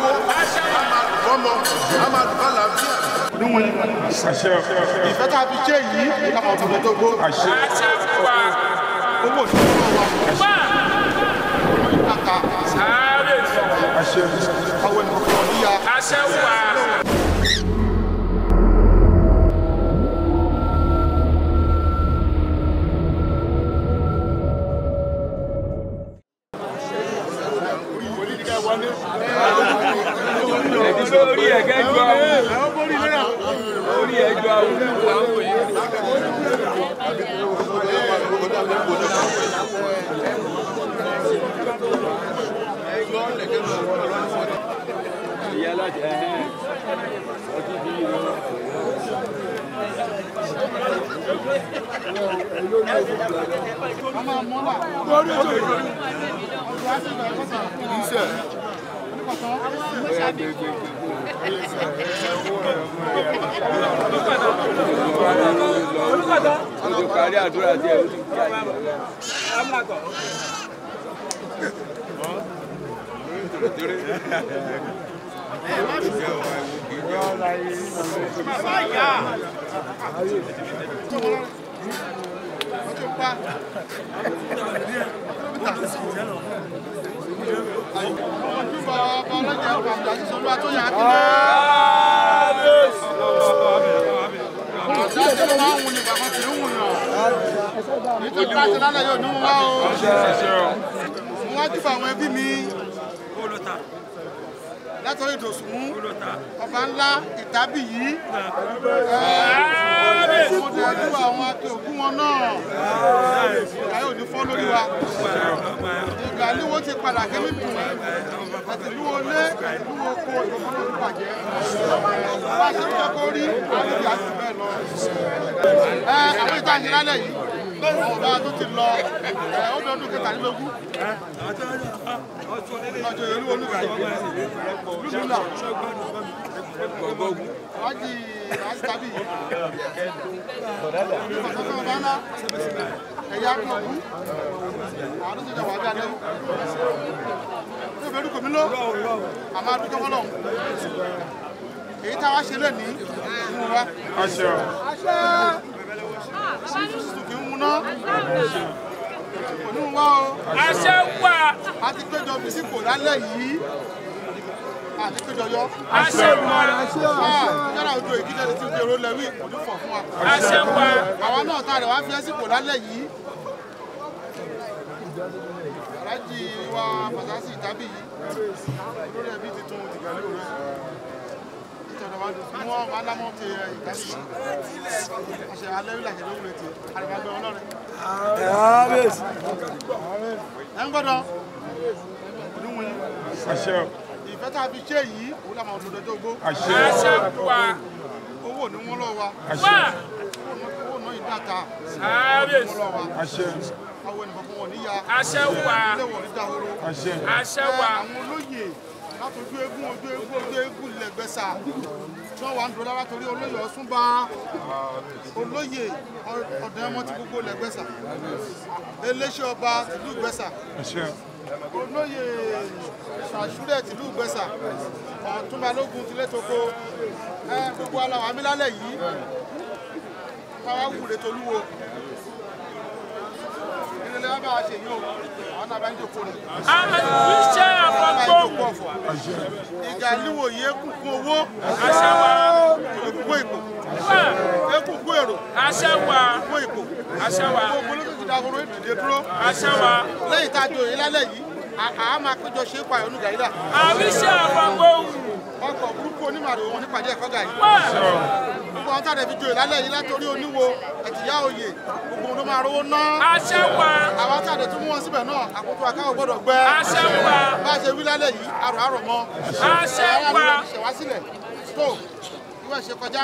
fowó, a máa lò fọ́mọ, a máa lò fálàáfíà. Ìfẹ́ tá a fi ṣe yìí, ká máa fọdọ̀ tó gbó. Owó òṣèlú wa. Ìtàkà. Àwọn ènìyàn níyà. Orí ẹ̀gẹ́ gbọ́ orí ẹ̀gbọ́ Parí àdúrà díẹ̀ ó ti kí àyè. Àwọn ẹbí mi látọ̀rí Ìdòsùnmú ọba ńlá Ìtàbí yìí mo dájú àwọn akẹ́ òkú wọn náà ìgbà yóò ní fọ́ lórí wa ìgbà níwó ti padà kẹ́mí bùn àti lúwo lé lúwo kó ìfọ̀nà tó bàjẹ́ bá a ṣe ń tọ́kọ rí àti ìyá jù bẹ́ẹ̀ lọ. Àwọn ìta ṣe lálẹ́ yìí ọba tó ti lọ ó bí ọdún 23 lọ́jọ́ ìlú olùgbà lùlùlà wájì àtàbí ìfọ̀sọ́sọ́ ọba ńlá ẹ̀yà kọ̀ọ̀kú àwọn tó ti jọ wà bí alẹ́ tó bẹ̀rù kòmí ló àmọ́ adúgbò fọlọ́ èyí táwa ṣe lónìí mú wa kì í múná kò ní wá o. Àṣẹ wà. A ti péjọ bísíkò lálẹ́ yìí a ti péjọ yọ. Àṣẹ wà. Yàrá ojú ìkíjẹ́ ti fi èrò lẹ́wí kò ní fọ̀ fún wa. Àṣẹ wà. Àwa náà tá a rẹ̀ wá fi ẹ́sìkò lálẹ́ yìí. Aláàjì wa Fàsásì Ìtàbí yìí lórí ẹbí tuntun tìgbàlú rẹ̀. Wọ́n máa lámọ́ ti Ìtàbí yìí. Àṣẹ alẹ́ wílà ṣẹlẹ̀ wúlò ti àrùbágbẹ́ ọlọ́rin. Ẹ ń gbọ́dọ̀ oníwọ̀n ìfẹ́ tá a fi ṣe yìí òun làwọn olùdójó gbó. Àṣẹ wà. Owó ní wọ́n lọ wa. Owó náà ìdáta. Wọ́n lọ wa. Àwọn ènìyàn fún wọn níyà. Àṣẹ wà. Ilé wọn ní dahoro. Àṣẹ wà. Àwọn olóyè látọjú eégún ojú eégún ojú eégún lẹ́gbẹ̀sà tí wọ́n wà ń dúró lára torí olóyè Ọ̀ṣúnba olóyè ọ̀dọ̀ ẹmọ ti gbogbo lẹ́gbẹ̀sà eléṣẹ́ ọba tìlú Ìgbẹ́sà olóyè Ṣàṣúrẹ̀ tìlú Ìgbẹ́sà Ọ̀túnbalógun tilétoko gbogbo aláwọ̀ amílálẹ̀ yìí káwá wúre tolúwo ìrẹ̀lẹ̀ wa bá a ṣe yìí o àwọn náà bá ń jókòó rẹ̀. Iṣẹ́ àfọ̀gbọ́n. Ìgbà níwò yìí ekúnkún owó. Àṣẹ wà. Ekúnkún ìpò. Ekúnkún èrò. Àṣẹ wà. Ekúnkún ìpò. Àṣẹ wà. Gbogbo ló ti dahoro ìdìde dúró. Àṣẹ wà. Lẹ́yìn tá a joyè lálẹ́ yìí, àá máa péjọ ṣe é pa ìyọnu gàrí dà. Àwíṣẹ́ àfọ̀gbọ́n. Ọkọ̀ burúkú onímọ̀ràn wọn nípàdé ẹ̀kọ́ gàrí. Gbogbo àwọn táwọn ẹbí joyè lálẹ́ yìí látòrí oníwo ẹ̀tìyá oyè gbogbo ló máa rówó ná. Àṣẹ wà. Àwọn táwọn tún mú wọn síbẹ̀ náà àkótó akáwọ̀ gbọ́dọ̀ gbẹ. Àṣẹ wà. Bá a ṣe wí lálẹ́ yìí àrò àrò mọ́. Àṣẹ wà. Ṣẹ̀wá sílẹ̀ tó ìwé ṣe kọjá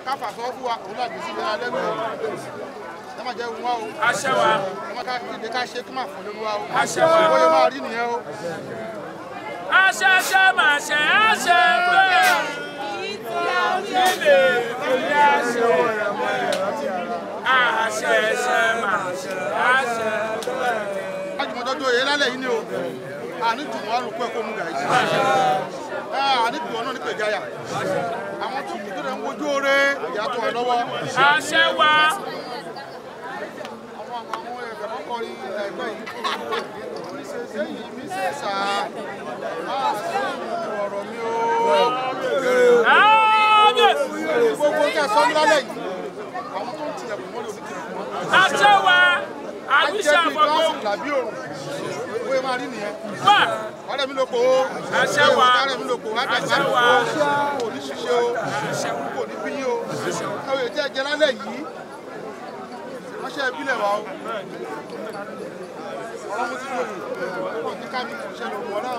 káfà sọ fún wa òun làgbé sílẹ̀ alẹ́ gbé. Ẹ má jẹ́ ohun wa o. Àṣẹ wà. Ẹ má ká kéde ká ṣe kí má fọ̀ lórí wa o. Àṣẹ wà. Bóyá máa rí nìyẹn o. Àṣẹ ṣe máa ṣe àṣẹ bẹ́ẹ̀. Ilé ilé àṣẹ. Àṣẹ ṣe máa ṣe àṣẹ bẹ́ẹ̀. Àjùmọ̀dọ́dọ́ yẹn lálẹ́ yìí ni o. Àní jùmọ̀ àrùn pẹ́ kó mú gàrí. gbèjáyà. Àwọn tó kù tó rẹ̀ ń wojú oore ìyá tó wà lọ́wọ́. Àṣẹ wa. Àwọn ẹ̀fẹ̀ kan kọrin ẹgbẹ́ yìí. Mi ṣe sẹ́yìn mi ṣe sà á sí ọ̀rọ̀ mi o. Gbogbo tẹ̀ sọ ní lálẹ́ yìí. Àwọn tó ń tilẹ̀kùn mọ́lẹ̀ òní tilẹ̀kùn mọ́. Àṣẹ wa. Àwíṣe àfọ̀gbọ́. Làbí òrùn. Bóyá máa rí nìyẹn. Wá. Ọ̀rẹ́ mi ló kó o. Àṣẹ wa. Ọ̀rẹ́ mi ló kó o. Àṣẹ wa. Kò ní ṣiṣẹ́ o. Kò ní bí yín o. Ẹ̀wọ̀n ètí ẹ̀jẹ̀ lálẹ́ yìí. Ránṣẹ́ ìbílẹ̀ wa o. Ọ̀rọ̀ mo ti lò yìí. Kò ní ká mi kò ṣe lò wọ́n náà.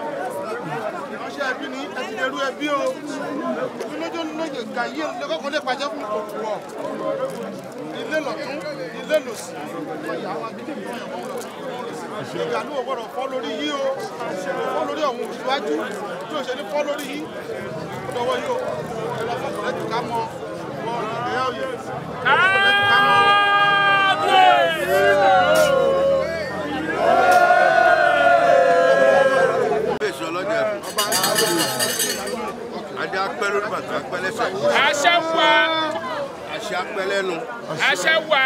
Ránṣẹ́ ẹbí ni ẹ ti dẹrú ẹbí o. Lójó lóye gà yé lọ́kọ̀ọ́ lè pàjẹ́ fún kò wù ọ́. Ilé lọ̀tún, ilé lòsì. Ìgbà ní o gbọ́dọ̀ fọ́ lórí yìí o. Fọ́ lórí ọ̀hún òṣìwájú tí o ṣe ní fọ́ lórí yìí. Ó dọwọ́ yìí o. Ẹ lọ fọ́kùnrin lẹ́tù ká mọ ìgbéyàwó yìí. Kábíyèsí ọlọ́jà adé apẹ́ lórí bàtà apẹ́ lẹ́sẹ̀. Àṣẹ wa. Àṣẹ apẹ́ lẹ́nu. Àṣẹ wa.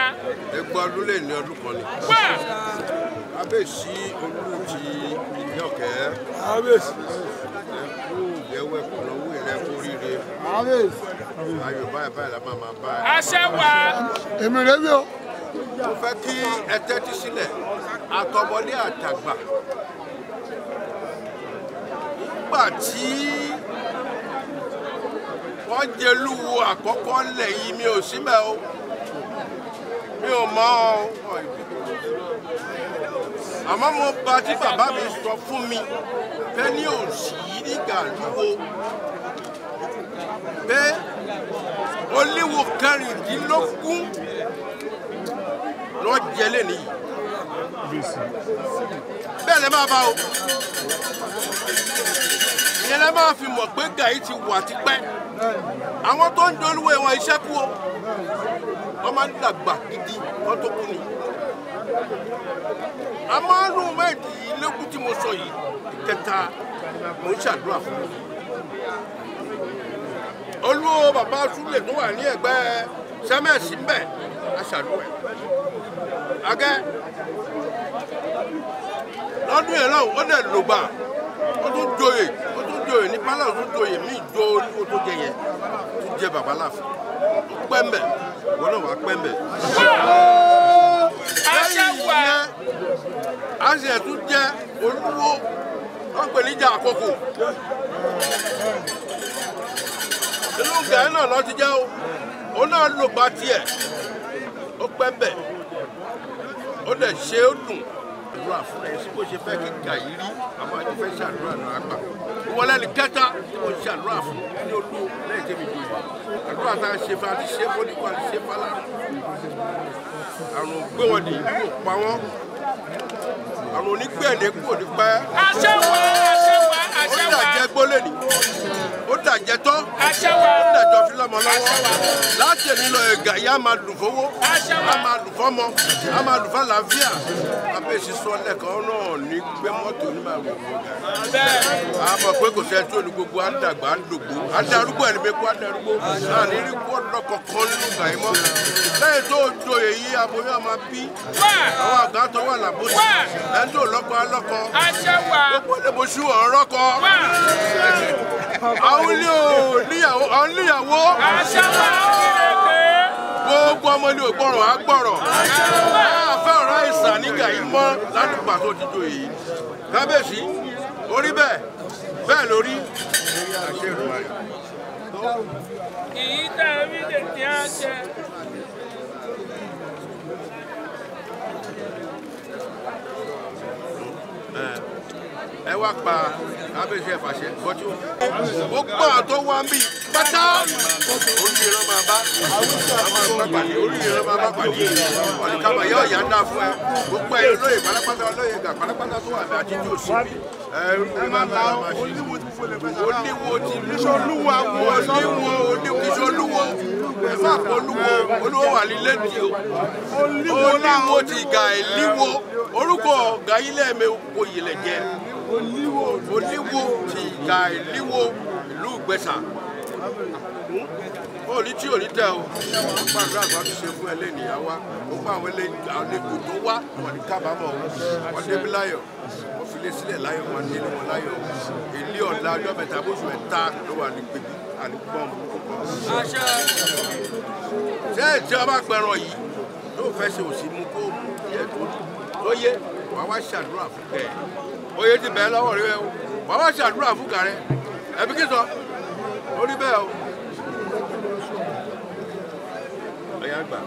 Ẹgbẹ́ ọdún lè ní ọdún kan ni. Wá. Kábíyèsí olú ti Ìyọ̀kẹ́. Kábíyèsí. Ẹkú ìyẹ́wọ́ ẹkú lọ́wọ́ ìrẹ́ kú ríire. Kábíyèsí. Ayọ̀ báyìí báyìí la máa máa bá ẹ. Àṣẹ wa. Èmi rẹ̀ bí o. Mo fẹ́ kí ẹ tẹ́tí sílẹ̀ àtọmọdé àtàgbà. Nígbà tí wọ́n jẹ lúwo àkọ́kọ́ lẹ̀ yìí mi ò sí mẹ́ o, mi ò mọ̀ ọ́, àmọ́ mo bá tí bàbá mi sọ fún mi pé ní òsì yìí nígbà lúwo pé olíwo 16 lọ jẹ lẹ́nu yìí. Bẹ́ẹ̀ lẹ́ máa bá o. Ìyẹn lẹ́ máa fi mọ̀ pé gàyí ti wà tipẹ́. Àwọn tó ń dolúwo ìwọ̀n iṣẹ́ kú o. Wọ́n máa ń dàgbà gidi wọ́n tó kú ni. Àmọ́ mẹ́rìndínlógún tí mo sọ yìí ìkẹta mò ń ṣàdúrà fún mi. Olúwo bàbá Súlè tó wà ní ẹ̀gbẹ́ sẹ́mẹ̀sì ń bẹ̀ á ṣàdúrà ẹ̀. Agẹ́ lọ́dún yẹn náà ó dẹ̀ lògbà ó tún joyè ní pálọ̀ ó tún joyè míì jó olúwo tó jẹ yẹn tó jẹ bàbá láàfin ó pẹ́ mbẹ̀ wọ́n náà wà pẹ́ mbẹ̀. Àṣẹ wa. Lẹ́yìn yẹn a sì ẹ̀ tún jẹ olúwo wọ́n pè níjà àkókò inú gàá náà lọ́ ti jẹ́ o òun náà lògbà tiẹ̀ ó pẹ́ mbẹ̀ ó dẹ̀ ṣe ó dùn. Àdúrà fún ẹ sí bó ṣe fẹ́ kí gàyí rí àwọn àti fẹ́ ṣàdúrà náà gbà. Ìwọlé ni kẹta tí mo ṣàdúrà fún ní olú lẹ́yìn tẹ́mi jù. Àdúrà tá a ṣe fún àti ṣe fún nípa àti ṣe fálá. Àrùn gbé wọn dì kó pa wọ́n. Àrùn onígbẹ̀dẹ̀ kò ní pẹ́. Àṣẹ wa. Àṣẹ wa. Àṣẹ Ó wa. dàjẹ́ gbólé ni. Ó dàjẹ́ tọ́. Àṣẹ wa. Ó dàjọ́ fi lọ́mọ lọ́wọ́. Láti èmi lọ ẹ̀gà yá máa dùn fowó. Àṣẹ wa. A máa dùn fọ́mọ. A máa dùn fàlàáfíà. Kábíyèsí sọ lẹ́kọ̀ọ́ náà ní gbé mọ́tò ní màá wò ó gà. Bẹ́ẹ̀. A mọ̀ pé kò sẹ́ni tó ní gbogbo á dàgbà á dògbò. Á darúgbó ẹni pé kó á darúgbó. Náà ní rí kó ọ̀dọ́ kankan nínú gà yín mọ́. Lẹ́yìn tó joyè yìí aboyún á máa bí. Wá. Àwọn àgbà tó wà lábòsí. Wá. Ẹni tó lọ́kọ á lọ́kọ. Àṣẹ wa. Gbogbo lè mo ṣú ọ̀rọ̀ kọ. Wá. Àwọn ilé ò níyàwó, àwọn níyàwó. Àṣẹ wa. Ìrèké. Gbogbo ọmọ ilé ògbọ́rọ̀ á gbọ́rọ̀. Àfẹ́ ọ̀rọ̀ àìsàn nígbà yìí mọ́ ládùúgbà tó ti joyè yìí. Kábíyèsí, orí bẹ́ẹ̀, bẹ́ẹ̀ lórí. Àṣẹ Èdùmàrè. Ìyí tá a rí lè ní àṣẹ. Ẹ wá pa kábíyèsí ẹ fàṣẹ bọ́tú. Ó gbọ́ tó wá ń bì pátá. Orí ìran máa bá a máa bá pàdé orí ìran máa bá pàdé. Ọ̀nìkàmọ̀ yóò yá dá fún ẹ. Gbogbo ẹ lóye pátápátá olóye gà pátápátá tó wà ní àti tí ò sí bí. Ẹ ẹ máa bá a máa ṣe. Olúwo ti fọlẹ̀ fẹ́ sàrà. Olíwo ti lú. Olúwo àwọn Olíwo olíwo kìí ṣe olúwo. Ẹ má pọ̀ olúwo olúwo wà ní lẹ́dí o. Olíwo ti gà ìlíwo. Orúkọ ọ̀gá ilé mi kò yìlẹ̀ jẹ. Olíwo ti ìgbà ìlíwo ìlú Ìgbẹ́sà. Òní tí òní tẹ o, gbàdúrà àgbà tó ṣe fún ẹlẹ́nìyà wa, gbogbo àwọn àlejò tó wá wọn ní kábàámọ̀ wọn débi láyọ̀, wọn fi lé sílẹ̀ láyọ̀, wọn délé wọn láyọ̀. Ilé ọ̀la ọjọ́ mẹ́ta bóṣù mẹ́ta ló wà ní gbèbí àdúgbò kọ̀ọ̀kan. Ṣé tí a bá pẹran yìí tó fẹ́ ṣe òsì mú kó mú díẹ̀ tó yé wàá wá ṣàdúrà fún kẹ. Oyè ti bẹ̀ẹ́ lọ́wọ́ rẹ o, wàá wá ṣàdúrà fún kàrẹ. Ẹbí kí sọ, ó rí bẹ́ẹ̀ o. Ọ̀yá gbà.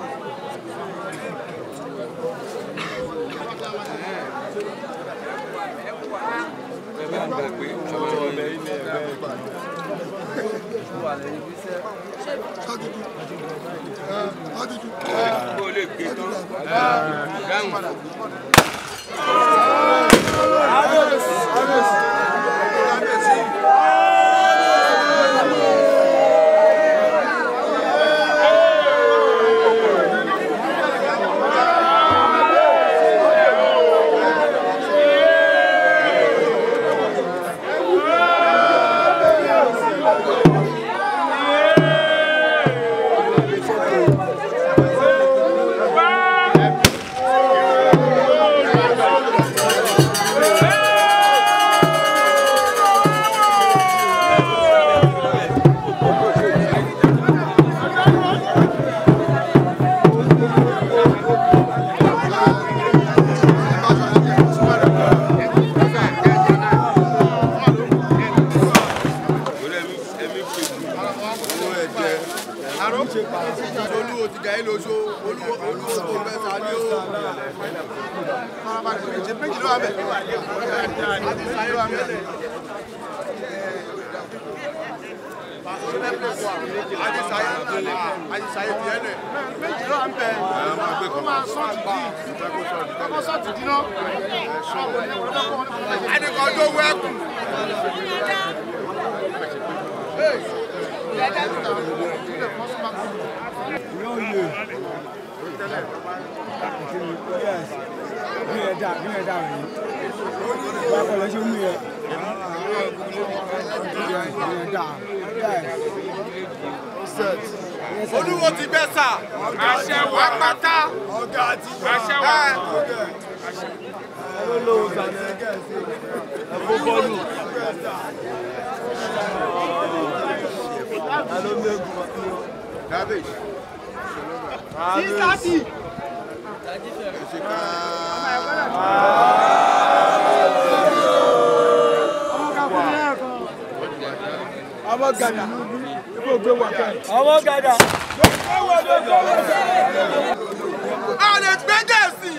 Olúwo ti bẹ́ sà. Àṣẹ wà. Apáta. Àṣẹ wà. Cabbage. Sísátì. Ọmọ gàdà. Ọmọ gàdà. A lè gbẹ́jẹ̀ sí.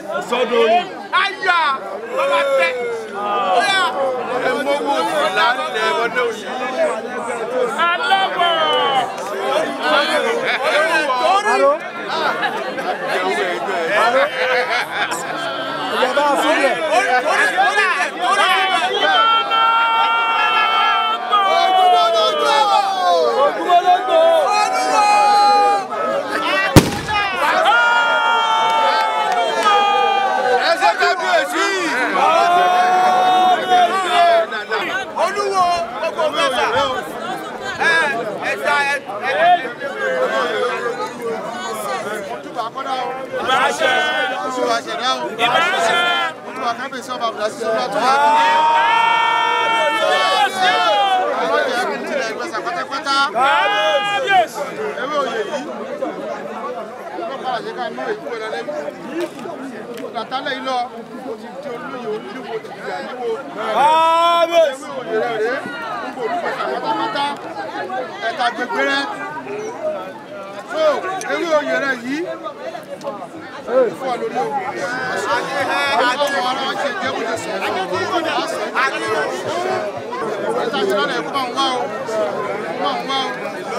Àyà bàbá tẹ. Ẹ mọ́wó ọ̀la ẹ̀ ọdún òyìn. Aláwọ̀. Ìjọba fúnlẹ̀. Ògúnmọ́lógbò. Ẹ ṣe kábíyèsí. Olúwo gbogbo mẹ́ta. Ẹ̀ta ẹ̀. Ìbáṣẹ. Ìbáṣẹ. Kábíyèsí. Ewé oyè yìí, ọlọ́pàá àṣẹ ká mú èkó ẹ̀rọ lẹ́nu. Ọ̀dàtálẹ̀ yìí lọ, ó ti di olóyè olúwo ti di àyíwò. Kábíyèsí. Ewé oyè rẹ̀ rèé, gbogbo olúfẹ̀sà pátápátá, ẹ̀ta gbègbè rẹ̀. So, ewé oyè rẹ̀ yìí, fún ọ lórí oyè rẹ̀. Àwọn ọmọ ara ṣe jẹ́ bó ṣe sọ. Ìta ṣe lọ́nà ẹ̀kú máa ń wá o, máa ń wá o.